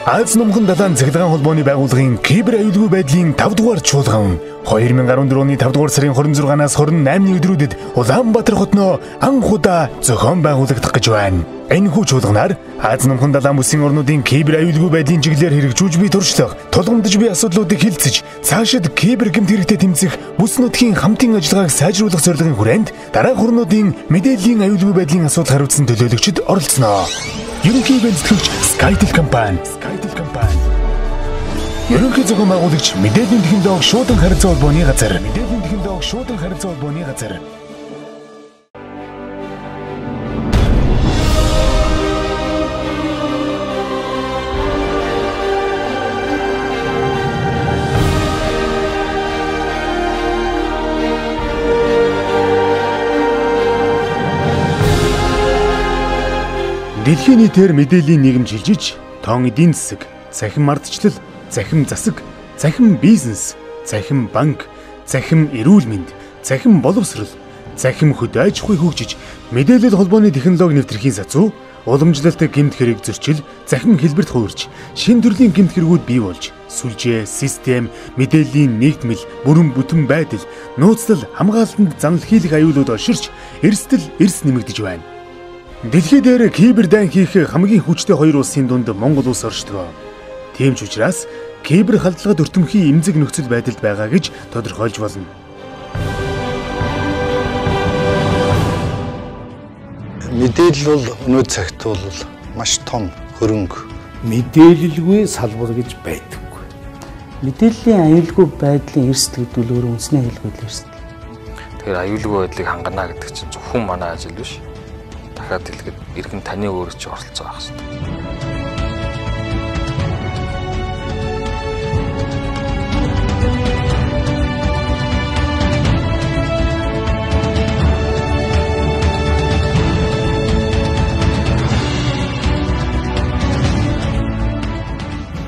Аз Номхон далайн цахилгаан холбооны байгууллагын кибер аюулгүй байдлын 5 дугаар чуулган 2014 оны 5 дугаар сарын 26-наас 28-ны өдрүүдэд Улаанбаатар хотноо анх удаа зохион байгуулагдах гэж байна. Энэхүү чуулганаар Аз Номхон далайн бүсийн орнуудын кибер аюулгүй байдлын чиглэлээр хэрэгжүүлж буй туршлага, тулгамдж буй асуудлуудыг хилцэж, цаашид кибер гэмт хэрэгтэй тэмцэх бүс нутгийн хамтын ажиллагааг сайжруулах зорилгын хүрээнд дараах орнуудын мэдээллийн аюулгүй байдлын асуудал хариуцсан төлөөлөгчид оролцсноо. Ерөнхий бэлтгэгч Skytel компани. Skytel компани. Ерөнхий зохион байгуулагч мэдээллийн технологи шуудан харилцаа холбооны газар. Мэдээллийн технологи шуудан харилцаа холбооны газар. Дэлхийн нийтээр мэдээллийн нийгэм жилжиж, тоон эдийн засаг, цахим ардчлал, цахим засаг, цахим бизнес, цахим банк, цахим эрүүл мэнд, цахим боловсрол, цахим хөдөө аж ахуй хөгжиж, мэдээлэл холбооны технологи нэвтрэхийн сацуу, уламжлалт гэмт хэрэг зөрчил, цахим хэлбэрт хувирч, шинэ төрлийн гэмт хэрэгүүд бий болж, сүлжээ, систем, мэдээллийн нэгдмэл, бүрэн бүтэн байдал, нууцлал, хамгаалалтанд занал хийлэх аюулууд олширч, эрсдэл эрс нэмэгдэж байна. Дэлхий дээр кибер дайн хийх хамгийн хүчтэй хоёр улсын дунд Монгол улс оршдог. Тийм ч учраас кибер халдлагад өртөмхий эмзэг нөхцөл байдалд байгаа гэж тодорхойлж болно. Мэдээлэл бол өнөө цагт бол маш том хөрөнгө. Мэдээлэлгүй салбар гэж байдаггүй. Мэдээллийн аюулгүй байдлын эрсдэл гэдэг нь өөрөө үндэсний аюулгүй байдлын эрсдэл. Тэгэхээр аюулгүй байдлыг хангана гэдэг чинь зөвхөн манай ажил биш. Дахиад хэлэхэд иргэн таны өөрөө ч оролцоо авах хэрэгтэй.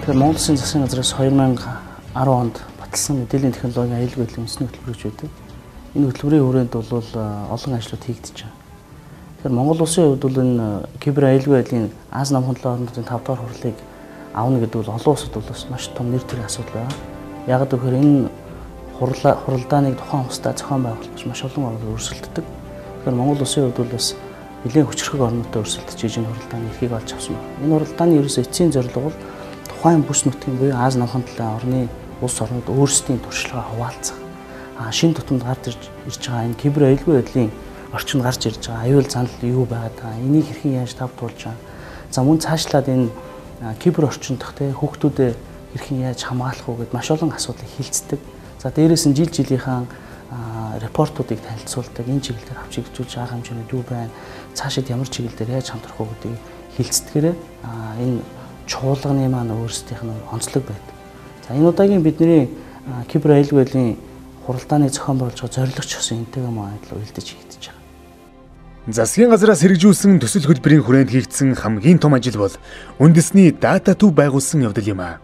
Тэгэхээр Монгол Улсын засгийн газраас 2010 онд баталсан мэдээллийн технологийн аюулгүй байдлын үндэсний хөтөлбөр гэж байдаг. Энэ хөтөлбөрийн хүрээнд бол олон ажлууд хийгдэж байгаа. Тэгэхээр Монгол улсын хувьд бол энэ кибер аюулгүй байдлын Аз Номхон далайн орнуудын 5 дугаар хурлыг авна гэдэг бол олон улсад бол бас маш том нэр төрийн асуудал байна. Яг гэвэл энэ хуралдааныг тухайн улстай зохион байгуулах маш олон орнууд өрсөлддөг. Тэгэхээр Монгол улсын хувьд бол бас нэлээн хүчирхэг орнуудтай өрсөлдөж энэ хуралдааны эрхийг олж авсан байна. Энэ хуралдааны ерөөсөө эцсийн зорилго бол тухайн бүс нутгийн буюу Аз Номхон далайн орны улс орнууд өөрсдийн туршлагаа хуваалцах. Шинэ тутамд гарч ирж байгаа энэ кибер аюулгүй байдлын орчинд гарч ирж байгаа аюул занал юу байгаад байгаа, энийг хэрхэн яаж тав туулж байгаа. За мөн цаашлаад энэ кибер орчин дах те хүүхдүүдэд хэрхэн яаж хамгаалах уу гэд маш олон асуудлыг хилцдэг. За дээрээс нь жил жилийнхаа репортуудыг танилцуулдаг, энэ чиглэл дээр авч хэрэгжүүлж байгаа хэмжээнд юу байна, цаашид ямар чиглэл дээр яаж хамтрах уу гэдгийг хилцдгээрээ энэ чуулганы маань өөрсдийнх нь онцлог байдаг. За энэ удаагийн бидний кибер аюулгүй байдлын хуралдааныг зохион байгуулж байгаа зорилго ч гэсэн энтэйгээ маань адил уялдаж хийгдэж байгаа. Засгийн газраас хэрэгжүүлсэн төсөл хөтөлбөрийн хүрээнд хийгдсэн хамгийн том ажил бол үндэсний дата төв байгуулсан явдал юм аа.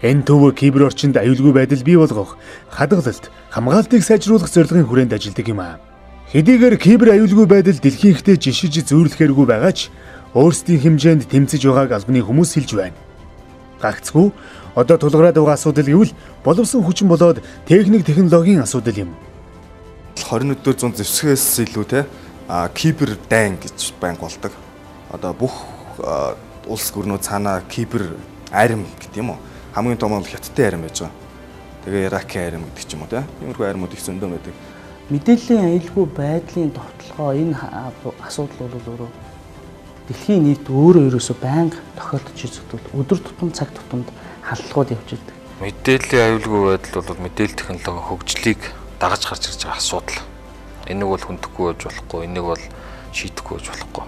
Энэ төв кибер орчинд аюулгүй байдал бий болгох, хадгалалт, хамгаалтыг сайжруулах зорилгын хүрээнд ажилладаг юм аа. Хэдийгээр кибер аюулгүй байдал дэлхийн ихтэй жишиж зүйрлэхээргүй байгаа ч өөрсдийн хэмжээнд тэмцэж байгааг албаны хүмүүс хэлж байна. Гагцхүү одоо тулгараад байгаа асуудал гэвэл боловсон хүчин болоод техник технологийн асуудал юм. 21-р зуун зэвсгээс илүү те кибер дайн гэж байнга болдог. Одоо бүх улс гүрнүүд цаанаа кибер арим гэдэг юм уу? Хамгийн том нь Хятадын арим байж байгаа. Тэгээ Иракийн арим гэдэг ч юм уу те. Иймэрхүү аримууд их зөндөө байдаг. Мэдээллийн аюулгүй байдлын довтлогоо энэ асуудал бол өөрөө дэлхийн нийт өөрөө ерөөсөө байнга тохиолдож ирдэг. Өдөр тутам цаг тутамд халдлагууд явж ирдэг. Мэдээллийн аюулгүй байдал бол мэдээлэл технологийн хөгжлийг дагаж гарч ирж байгаа асуудал. Энийг бол хүндэхгүй байж болохгүй, энийг бол шийдэхгүй байж болохгүй.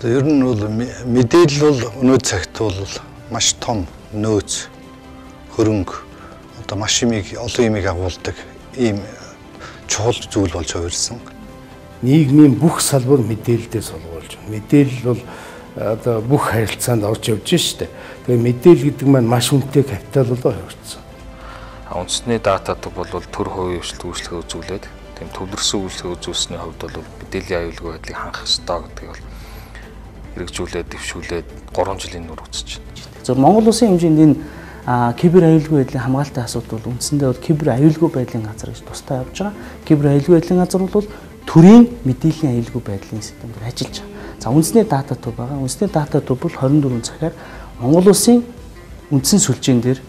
Ер нь бол мэдээлэл бол өнөө цагт бол маш том нөөц, хөрөнгө, одоо маш имийг олон имийг агуулдаг ийм чухал зүйл болж хувирсан. Нийгмийн бүх салбар мэдээлэлдээ сулгуулж байна. Мэдээлэл бол одоо бүх харилцаанд орж явж штэ. Тэгээ мэдээлэл гэдэг маань маш үнэтэй капитал болоо хувирсан. Үндэсний дата төв бол төр хувийн хвшлт үйлчлэгээ үзүүлээд тийм төвлөрсөн үйлчлэгээ үзүүлсэний хувьд бол мэдээллийн аюулгүй байдлыг хангах ёстой гэдгийг бол хэрэгжүүлээд дэвшүүлээд 3 жилийн нүр үзэж байна. Зөв Монгол улсын хэмжээнд энэ кибер аюулгүй байдлын хамгаалтын асуудал бол үндсэндээ бол кибер аюулгүй байдлын газар гэж тусдаа явж байгаа. Кибер аюулгүй байдлын газар бол төрийн мэдээллийн аюулгүй байдлын систем дээр ажиллаж байгаа. За үндэсний дата төв байгаа. Үндэсний дата төв бол 24 цагаар Монгол улсын үндсэн сүлжээн дээр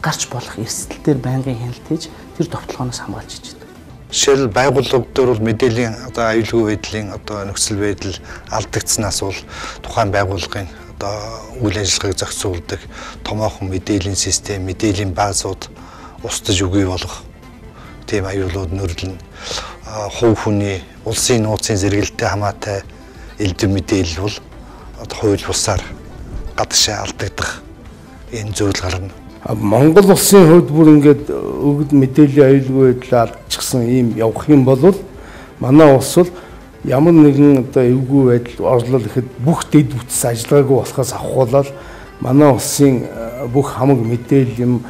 гарч болох эрсдэл дээр байнгын хяналт хийж тэр довтлогоноос хамгаалж иж байдаг. Жишээл байгууллага дээр бол мэдээллийн одоо аюулгүй байдлын одоо нөхцөл байдал алдагдсанаас бол тухайн байгууллагын одоо үйл ажиллагааг зохицуулдаг томоохон мэдээллийн систем, мэдээллийн баазууд устдаж үгүй болох тийм аюулууд нөрлөнө. Хувь хүний улсын нууцын зэрэгэлтэй хамаатай элдв мэдээлэл бол одоо хууль бусаар гадагшаа алдагдах энэ зүйл гарна. Монгол улсын хувьд бүр ингээд өгд мэдээллийн аюулгүй байдлаа алдчихсан ийм явах юм бол манай улс бол ямар нэгэн одоо эвгүй байдал орлол гэхэд бүх дэд бүтц ажиллагаагүй болохоос авахуулаад манай улсын бүх хамаг мэдээлэл юм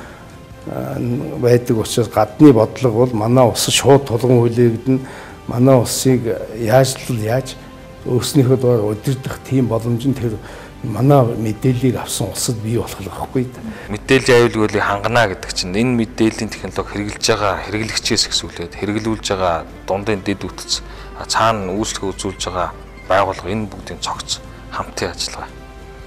байдаг учраас гадны бодлого бол манай улс шууд тулган хүлээгдэнэ. Манай улсыг яаж л яаж өөрснийхөө доор удирдах тийм боломж нь тэр манай мэдээллийг авсан улсад бий болох л байхгүй. Мэдээллийн аюулгүй байдлыг хангана гэдэг чинь энэ мэдээллийн технологи хэрэглэж байгаа хэрэглэгчээс эхлүүлээд хэрэглүүлж байгаа дундын дэд бүтц цаана үйлчлэгээ үзүүлж байгаа байгууллага энэ бүгдийн цогц хамтын ажиллагаа.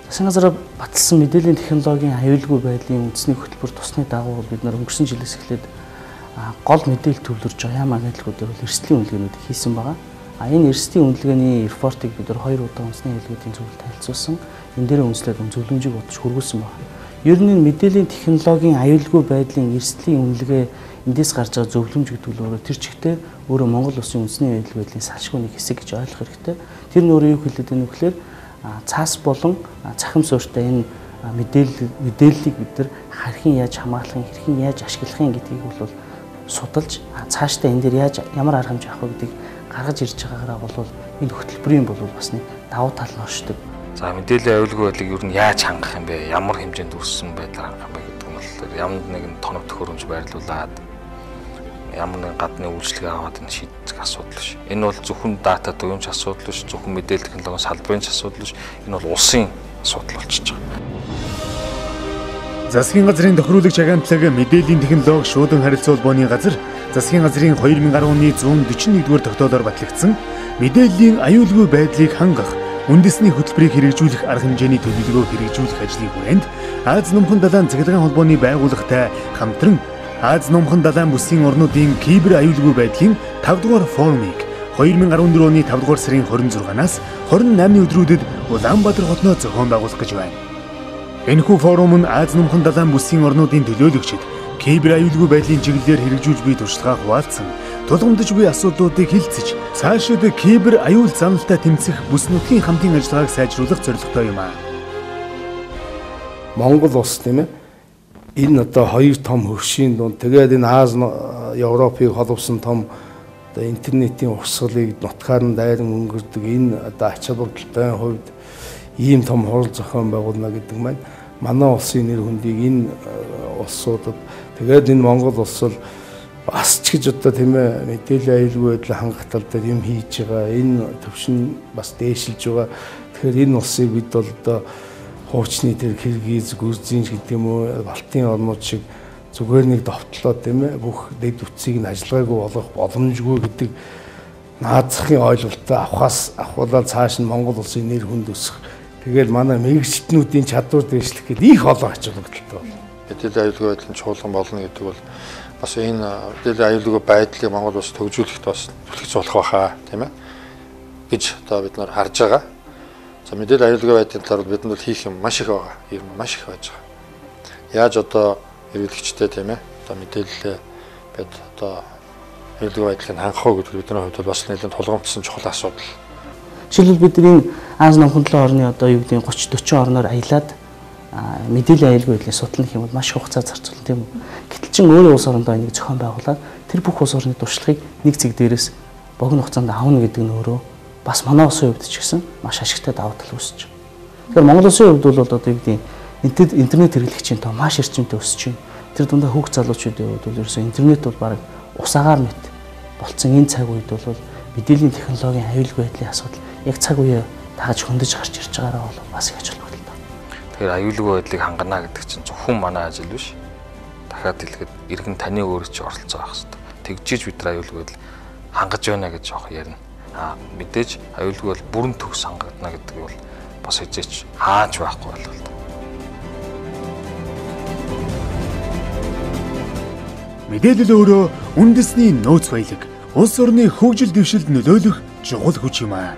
Засгийн газраар баталсан мэдээллийн технологийн аюулгүй байдлын үндэсний хөтөлбөр тусны дагуу бид нар өнгөрсөн жилээс эхлээд гол мэдээлэл төвлөрж байгаа яам агентлагуудаар бол эрсдлийн үнэлгээнүүдийг хийсэн байгаа. Энэ эрсдлийн үнэлгээний репортыг бид нар 2 удаа үндэсний аюулгүйдийн зөвлөлд танилцуулсан. Энэ дээр үндэслээд зөвлөмжийг бодож хөргүүлсэн байна. Ер нь мэдээллийн технологийн аюулгүй байдлын эрсдлийн үнэлгээ эндээс гарч байгаа зөвлөмж гэдэг нь өөрөө тэр чигтээ өөрөө Монгол улсын үндэсний аюулгүй байдлын салшгүй нэг хэсэг гэж ойлгох хэрэгтэй. Тэр нь өөрөө юу хэлээд байна вэ гэхээр цаас болон цахим суурьтай энэ мэдээллийг бид нар хэрхэн яаж хамгаалах юм, хэрхэн яаж ашиглах юм гэдгийг бол судалж цаашдаа энэ дээр яаж ямар арга хэмжээ авах вэ гэдгийг гаргаж ирж байгаагаараа бол энэ хөтөлбөрийн бол бас нэг давуу тал нь оршдог. За мэдээллийн аюулгүй байдлыг ер нь яаж хангах юм бэ? Ямар хэмжээнд үүссэн байдлаар хангах юм бэ гэдэг нь бол ямар нэгэн тоног төхөөрөмж байрлуулад ямар нэгэн гадны үйлчлэгээ аваад энэ шийдэх асуудал биш. Энэ бол зөвхөн дата төвийн ч асуудал биш, зөвхөн мэдээлэл технологийн салбарын ч асуудал биш. Энэ бол улсын асуудал болчихж байгаа. Засгийн газрын тохируулагч агентлаг мэдээллийн технологи шуудан харилцаа холбооны газар засгийн газрын 2010 оны 141-р тогтоолоор батлагдсан мэдээллийн аюулгүй байдлыг хангах үндэсний хөтөлбөрийг хэрэгжүүлэх арга хэмжээний төлөвлөгөө хэрэгжүүлэх ажлын хүрээнд Аз Номхон далайн цахилгаан холбооны байгууллагатай хамтран Аз Номхон далайн бүсийн орнуудын кибер аюулгүй байдлын 5 дугаар форумыг 2014 оны 5 дугаар сарын 26-наас 28-ны өдрүүдэд Улаанбаатар хотноо зохион байгуулах гэж байна. Энэхүү форум нь Аз Номхон далайн бүсийн орнуудын төлөөлөгчид кибер аюулгүй байдлын чиглэлээр хэрэгжүүлж буй туршлагаа хуваалцсан, тулгамдж буй асуудлуудыг хилцэж, цаашид кибер аюул заналтай тэмцэх бүс нутгийн хамтын ажиллагааг сайжруулах зорилготой юм аа. Монгол улс тийм энэ одоо хоёр том хөршийн дунд тэгээд энэ Аз Европыг холбосон том одоо интернетийн урсгалыг нутгаар нь дайран өнгөрдөг энэ одоо ач холбогдолтой хувьд ийм том хурал зохион байгуулна гэдэг маань манай улсын нэр хүндийг энэ улсуудад тэгээд энэ Монгол улс бол бас ч гэж одоо тийм мэдээллийн аюулгүй байдлыг хангах тал дээр юм хийж байгаа. Энэ төвшин бас дээшилж байгаа. Тэгэхээр энэ улсыг бид бол одоо хуучны тэр Киргиз, Грузин гэдэг юм уу, Балтийн орнууд шиг зүгээр нэг довтлоо тийм бүх дэд бүтцийг нь ажиллагаагүй болгох боломжгүй гэдэг наазахын ойлголттой авахаас авахуулаад цааш нь Монгол улсын нэр хүнд өсөх. Тэгэл манай мэргэжилтнүүдийн чадвар дээшлэх гээд их олон ач холбогдолтой байна. Мэдээллийн аюулгүй байдлын чуулган болно гэдэг бол бас энэ мэдээллийн аюулгүй байдлыг Монгол улс төгжүүлэхэд бас түлхэж болох байхаа тийм гэж одоо бид нар харж байгаа. За мэдээллийн аюулгүй байдлын талаар бидэнд бол хийх юм маш их байгаа. Юм маш их байж байгаа. Яаж одоо хэрэглэгчтэй тийм одоо мэдээлэлээ бид одоо аюулгүй байдлыг хангах уу гэдэг бидний хувьд бол бас нэлээд тулгамдсан чухал асуудал. Жишээлбэл бид энэ Аз Номхон далайн орны одоо юу гэдэг нь 30 40 орноор аялаад мэдээллийн аюулгүй байдлыг судлах юм бол маш их хугацаа зарцуулна тийм үү. Гэтэл чин өөрөө улс орондоо энийг зохион байгуулад тэр бүх улс орны туршлагыг нэг зэг дээрээс богино хугацаанд авна гэдэг нь өөрөө бас манай улсын хувьд ч гэсэн маш ашигтай давуу тал үүсэж байгаа. Тэгэхээр Монгол улсын хувьд бол одоо юу гэдэг интернет хэрэглэгчийн тоо маш эрчимтэй өсөж байна. Тэр дундаа хүүхд залуучуудын хувьд бол ерөөсөө интернет бол бараг ус агаар мэт болцсон энэ цаг үед бол мэдээллийн технологийн аюулгүй байдлын асуудал яг цаг үеэ дагаж хөндөж гарч ирж байгаараа бол бас их ач холбогдолтой. Тэгэхээр аюулгүй байдлыг хангана гэдэг чинь зөвхөн манай ажил биш. Дахиад хэлэхэд иргэн таны өөрөө ч оролцоо байх хэрэгтэй. Тэгжиж бид нар аюулгүй байдал хангаж байна гэж жоох ярина. Аа мэдээж аюулгүй бол бүрэн төгс хангагдана гэдэг бол бас хизээч хааж байхгүй ойлголт. Мэдээлэл өөрөө үндэсний нөөц баялаг, улс орны хөгжил дэвшилд нөлөөлөх чухал хүч юм аа.